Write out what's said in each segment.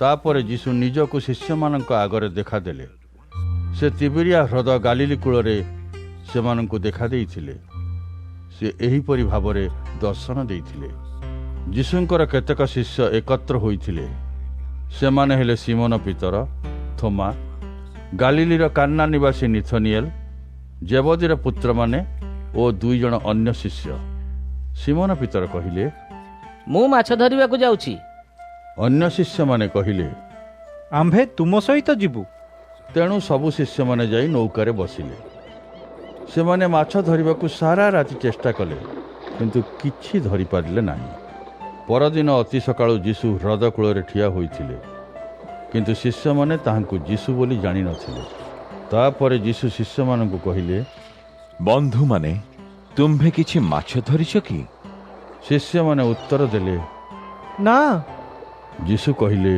ତାପରେ ଯୀଶୁ ନିଜକୁ ଶିଷ୍ୟମାନଙ୍କ ଆଗରେ ଦେଖାଦେଲେ। ସେ ତିବିରିଆ ହ୍ରଦ ଗାଲିଲି କୂଳରେ ସେମାନଙ୍କୁ ଦେଖାଦେଇଥିଲେ। ସେ ଏହିପରି ଭାବରେ ଦର୍ଶନ ଦେଇଥିଲେ। ଯୀଶୁଙ୍କର କେତେକ ଶିଷ୍ୟ ଏକତ୍ର ହୋଇଥିଲେ। ସେମାନେ ହେଲେ ସିମନ ପିତର, ଥୋମା, ଗାଲିଲିର କାନ୍ନା ନିବାସୀ ନିଥନିଏଲ, ଜେବଦୀର ପୁତ୍ରମାନେ ଓ ଦୁଇ ଜଣ ଅନ୍ୟ ଶିଷ୍ୟ। ସିମନ ପିତର କହିଲେ, ମୁଁ ମାଛ ଧରିବାକୁ ଯାଉଛି। ଅନ୍ୟ ଶିଷ୍ୟମାନେ କହିଲେ, ଆମ୍ଭେ ତୁମ ସହିତ ଯିବୁ। ତେଣୁ ସବୁ ଶିଷ୍ୟମାନେ ଯାଇ ନୌକାରେ ବସିଲେ। ସେମାନେ ମାଛ ଧରିବାକୁ ସାରା ରାତି ଚେଷ୍ଟା କଲେ, କିନ୍ତୁ କିଛି ଧରିପାରିଲେ ନାହିଁ। ପରଦିନ ଅତି ସକାଳୁ ଯୀଶୁ ହ୍ରଦ କୂଳରେ ଠିଆ ହୋଇଥିଲେ, କିନ୍ତୁ ଶିଷ୍ୟମାନେ ତାହାଙ୍କୁ ଯୀଶୁ ବୋଲି ଜାଣିନଥିଲେ। ତାପରେ ଯୀଶୁ ଶିଷ୍ୟମାନଙ୍କୁ କହିଲେ, ବନ୍ଧୁମାନେ, ତୁମ୍ଭେ କିଛି ମାଛ ଧରିଛ କି? ଶିଷ୍ୟମାନେ ଉତ୍ତର ଦେଲେ, ନା। ଯୀଶୁ କହିଲେ,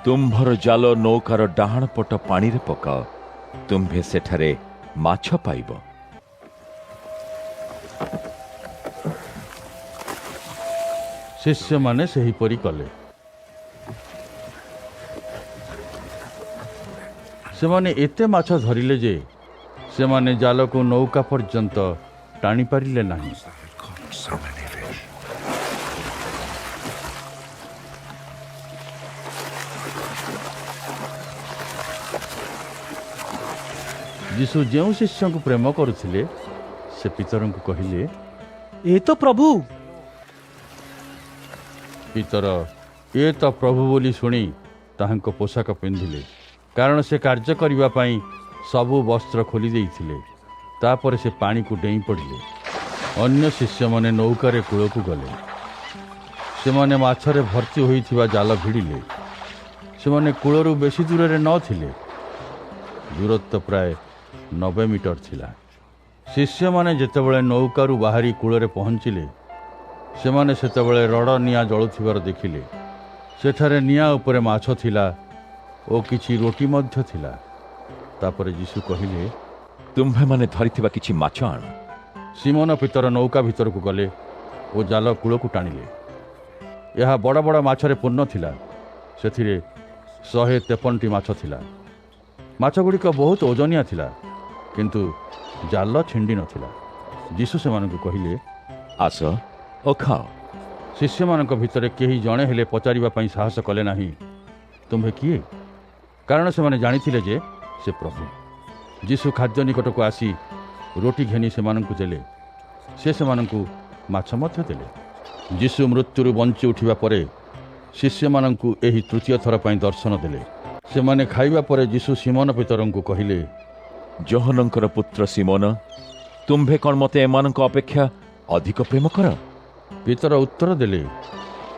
ତୁମ୍ଭର ଜାଲ ନୌକାର ଡାହାଣ ପଟ ପାଣିରେ ପକାଅ, ତୁମ୍ଭେ ସେଠାରେ ମାଛ ପାଇବ। ଶିଷ୍ୟମାନେ ସେହିପରି କଲେ। ସେମାନେ ଏତେ ମାଛ ଧରିଲେ ଯେ ସେମାନେ ଜାଲକୁ ନୌକା ପର୍ଯ୍ୟନ୍ତ ଟାଣିପାରିଲେ ନାହିଁ। ଯୀଶୁ ଯେଉଁ ଶିଷ୍ୟଙ୍କୁ ପ୍ରେମ କରୁଥିଲେ, ସେ ପିତରଙ୍କୁ କହିଲେ, ଏ ତ ପ୍ରଭୁ। ପିତର ଏ ତ ପ୍ରଭୁ ବୋଲି ଶୁଣି ତାହାଙ୍କ ପୋଷାକ ପିନ୍ଧିଲେ, କାରଣ ସେ କାର୍ଯ୍ୟ କରିବା ପାଇଁ ସବୁ ବସ୍ତ୍ର ଖୋଲି ଦେଇଥିଲେ। ତାପରେ ସେ ପାଣିକୁ ଡେଇଁ ପଡ଼ିଲେ। ଅନ୍ୟ ଶିଷ୍ୟମାନେ ନୌକାରେ କୂଳକୁ ଗଲେ। ସେମାନେ ମାଛରେ ଭର୍ତ୍ତି ହୋଇଥିବା ଜାଲ ଭିଡ଼ିଲେ। ସେମାନେ କୂଳରୁ ବେଶୀ ଦୂରରେ ନଥିଲେ, ଦୂରତ୍ୱ ପ୍ରାୟ 90 ମିଟର ଥିଲା। ଶିଷ୍ୟମାନେ ଯେତେବେଳେ ନୌକାରୁ ବାହାରି କୂଳରେ ପହଞ୍ଚିଲେ, ସେମାନେ ସେତେବେଳେ ରଡ଼ ନିଆଁ ଜଳୁଥିବାର ଦେଖିଲେ। ସେଠାରେ ନିଆଁ ଉପରେ ମାଛ ଥିଲା ଓ କିଛି ରୋଟି ମଧ୍ୟ ଥିଲା। ତାପରେ ଯୀଶୁ କହିଲେ, ତୁମ୍ଭେମାନେ ଧରିଥିବା କିଛି ମାଛ ଆଣ। ସିମନ ପିତର ନୌକା ଭିତରକୁ ଗଲେ ଓ ଜାଲ କୂଳକୁ ଟାଣିଲେ। ଏହା ବଡ଼ ବଡ଼ ମାଛରେ ପୂର୍ଣ୍ଣ ଥିଲା। ସେଥିରେ 153ଟି ମାଛ ଥିଲା। ମାଛଗୁଡ଼ିକ ବହୁତ ଓଜନିଆ ଥିଲା, କିନ୍ତୁ ଜାଲ ଛିଣ୍ଡି ନଥିଲା। ଯୀଶୁ ସେମାନଙ୍କୁ କହିଲେ, ଆସ ଓ ଖାଅ। ଶିଷ୍ୟମାନଙ୍କ ଭିତରେ କେହି ଜଣେ ହେଲେ ପଚାରିବା ପାଇଁ ସାହସ କଲେ ନାହିଁ, ତୁମ୍ଭେ କିଏ? କାରଣ ସେମାନେ ଜାଣିଥିଲେ ଯେ ସେ ପ୍ରଭୁ। ଯୀଶୁ ଖାଦ୍ୟ ନିକଟକୁ ଆସି ରୋଟି ଘେନି ସେମାନଙ୍କୁ ଦେଲେ। ସେ ସେମାନଙ୍କୁ ମାଛ ମଧ୍ୟ ଦେଲେ। ଯୀଶୁ ମୃତ୍ୟୁରୁ ବଞ୍ଚି ଉଠିବା ପରେ ଶିଷ୍ୟମାନଙ୍କୁ ଏହି ତୃତୀୟ ଥର ପାଇଁ ଦର୍ଶନ ଦେଲେ। ସେମାନେ ଖାଇବା ପରେ ଯୀଶୁ ସିମନ ପିତରଙ୍କୁ କହିଲେ, ଯୋହନଙ୍କର ପୁତ୍ର ସିମୋନ, ତୁମ୍ଭେ କ'ଣ ମୋତେ ଏମାନଙ୍କ ଅପେକ୍ଷା ଅଧିକ ପ୍ରେମ କର? ପିତର ଉତ୍ତର ଦେଲେ,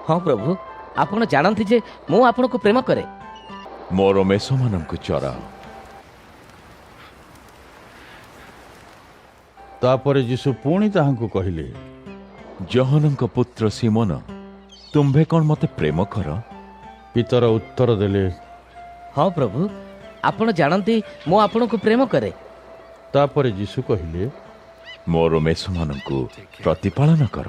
ହଁ ପ୍ରଭୁ, ଆପଣ ଜାଣନ୍ତି ଯେ ମୁଁ ଆପଣଙ୍କୁ ପ୍ରେମ କରେ। ମୋର ମେଷମାନଙ୍କୁ ଚରାଅ। ତାପରେ ଯୀଶୁ ପୁଣି ତାହାଙ୍କୁ କହିଲେ, ଯୋହନଙ୍କ ପୁତ୍ର ସିମୋନ, ତୁମ୍ଭେ କ'ଣ ମୋତେ ପ୍ରେମ କର? ପିତର ଉତ୍ତର ଦେଲେ, ହଁ ପ୍ରଭୁ, ଆପଣ ଜାଣନ୍ତି ମୁଁ ଆପଣଙ୍କୁ ପ୍ରେମ କରେ। ତାପରେ ଯୀଶୁ କହିଲେ, ମୋର ମେଷମାନଙ୍କୁ ପ୍ରତିପାଳନ କର।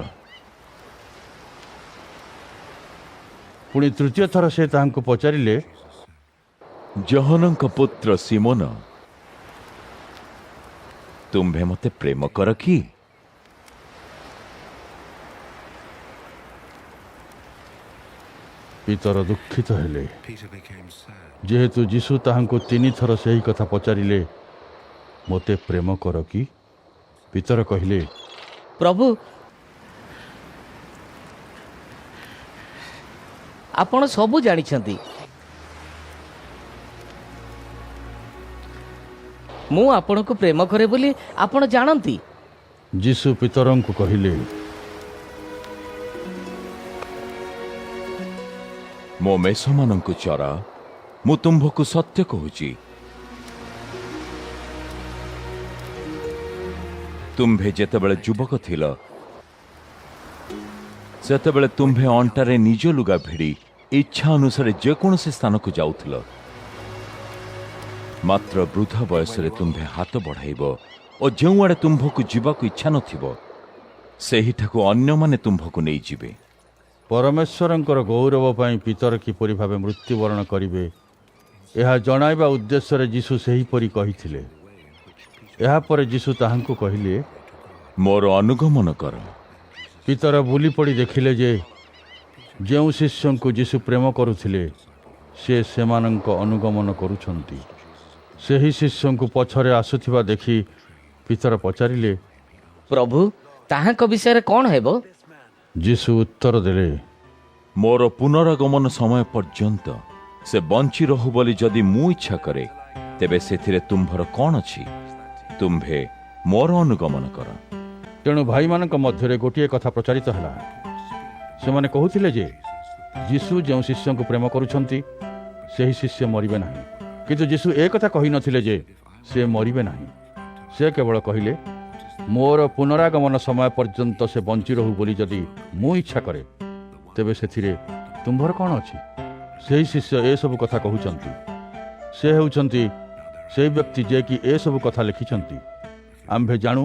ପୁଣି ତୃତୀୟ ଥର ସେ ତାହାଙ୍କୁ ପଚାରିଲେ, ଯୋହନଙ୍କ ପୁତ୍ର ସିମୋନ, ତୁମ୍ଭେ ମୋତେ ପ୍ରେମ କର କି? ପିତର ଦୁଃଖିତ ହେଲେ, ଯେହେତୁ ଯୀଶୁ ତାହାଙ୍କୁ ତିନିଥର ସେହି କଥା ପଚାରିଲେ, ମୋତେ ପ୍ରେମ କର କି? ପିତର କହିଲେ, ପ୍ରଭୁ, ଆପଣ ସବୁ ଜାଣିଛନ୍ତି, ମୁଁ ଆପଣଙ୍କୁ ପ୍ରେମ କରେ ବୋଲି ଆପଣ ଜାଣନ୍ତି। ଯୀଶୁ ପିତରଙ୍କୁ କହିଲେ, ମୋ ମେଷମାନଙ୍କୁ ଚରାଅ। ମୁଁ ତୁମ୍ଭକୁ ସତ୍ୟ କହୁଛି, ତୁମ୍ଭେ ଯେତେବେଳେ ଯୁବକ ଥିଲ, ସେତେବେଳେ ତୁମ୍ଭେ ଅଣ୍ଟାରେ ନିଜ ଲୁଗା ଭିଡ଼ି ଇଚ୍ଛା ଅନୁସାରେ ଯେକୌଣସି ସ୍ଥାନକୁ ଯାଉଥିଲ। ମାତ୍ର ବୃଦ୍ଧ ବୟସରେ ତୁମ୍ଭେ ହାତ ବଢ଼ାଇବ ଓ ଯେଉଁଆଡ଼େ ତୁମ୍ଭକୁ ଯିବାକୁ ଇଚ୍ଛା ନଥିବ, ସେହିଠାକୁ ଅନ୍ୟମାନେ ତୁମ୍ଭକୁ ନେଇଯିବେ। ପରମେଶ୍ୱରଙ୍କର ଗୌରବ ପାଇଁ ପିତର କିପରି ଭାବେ ମୃତ୍ୟୁବରଣ କରିବେ, ଏହା ଜଣାଇବା ଉଦ୍ଦେଶ୍ୟରେ ଯୀଶୁ ସେହିପରି କହିଥିଲେ। ଏହାପରେ ଯୀଶୁ ତାହାଙ୍କୁ କହିଲେ, ମୋର ଅନୁଗମନ କର। ପିତର ବୁଲି ପଡ଼ି ଦେଖିଲେ ଯେ ଯେଉଁ ଶିଷ୍ୟଙ୍କୁ ଯୀଶୁ ପ୍ରେମ କରୁଥିଲେ, ସେ ସେମାନଙ୍କ ଅନୁଗମନ କରୁଛନ୍ତି। ସେହି ଶିଷ୍ୟଙ୍କୁ ପଛରେ ଆସୁଥିବା ଦେଖି ପିତର ପଚାରିଲେ, ପ୍ରଭୁ, ତାହାଙ୍କ ବିଷୟରେ କ'ଣ ହେବ? ଯୀଶୁ ଉତ୍ତର ଦେଲେ, ମୋର ପୁନରାଗମନ ସମୟ ପର୍ଯ୍ୟନ୍ତ ସେ ବଞ୍ଚି ରହୁ ବୋଲି ଯଦି ମୁଁ ଇଚ୍ଛା କରେ, ତେବେ ସେଥିରେ ତୁମ୍ଭର କ'ଣ ଅଛି? ତୁମ୍ଭେ ମୋର ଅନୁଗମନ କର। ତେଣୁ ଭାଇମାନଙ୍କ ମଧ୍ୟରେ ଗୋଟିଏ କଥା ପ୍ରଚାରିତ ହେଲା। ସେମାନେ କହୁଥିଲେ ଯେ ଯୀଶୁ ଯେଉଁ ଶିଷ୍ୟଙ୍କୁ ପ୍ରେମ କରୁଛନ୍ତି, ସେହି ଶିଷ୍ୟ ମରିବେ ନାହିଁ। କିନ୍ତୁ ଯୀଶୁ ଏ କଥା କହିନଥିଲେ ଯେ ସେ ମରିବେ ନାହିଁ। ସେ କେବଳ କହିଲେ, ମୋର ପୁନରାଗମନ ସମୟ ପର୍ଯ୍ୟନ୍ତ ସେ ବଞ୍ଚି ରହୁ ବୋଲି ଯଦି ମୁଁ ଇଚ୍ଛା କରେ, ତେବେ ସେଥିରେ ତୁମ୍ଭର କ'ଣ ଅଛି? ସେହି ଶିଷ୍ୟ ଏସବୁ କଥା କହୁଛନ୍ତି। ସେ ହେଉଛନ୍ତି ସେହି ବ୍ୟକ୍ତି ଯିଏକି ଏସବୁ କଥା ଲେଖିଛନ୍ତି। ଆମ୍ଭେ ଜାଣୁ,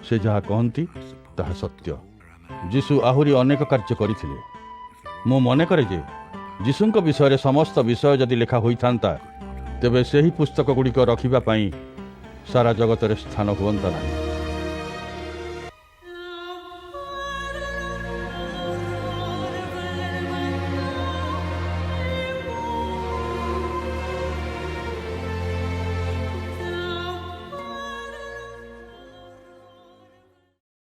ସେ ଯାହା କହନ୍ତି ତାହା ସତ୍ୟ। ଯୀଶୁ ଆହୁରି ଅନେକ କାର୍ଯ୍ୟ କରିଥିଲେ। ମୁଁ ମନେ କରେ ଯେ ଯୀଶୁଙ୍କ ବିଷୟରେ ସମସ୍ତ ବିଷୟ ଯଦି ଲେଖା ହୋଇଥାନ୍ତା, ତେବେ ସେହି ପୁସ୍ତକ ଗୁଡ଼ିକ ରଖିବା ପାଇଁ ସାରା ଜଗତରେ ସ୍ଥାନ ହୁଅନ୍ତା ନାହିଁ।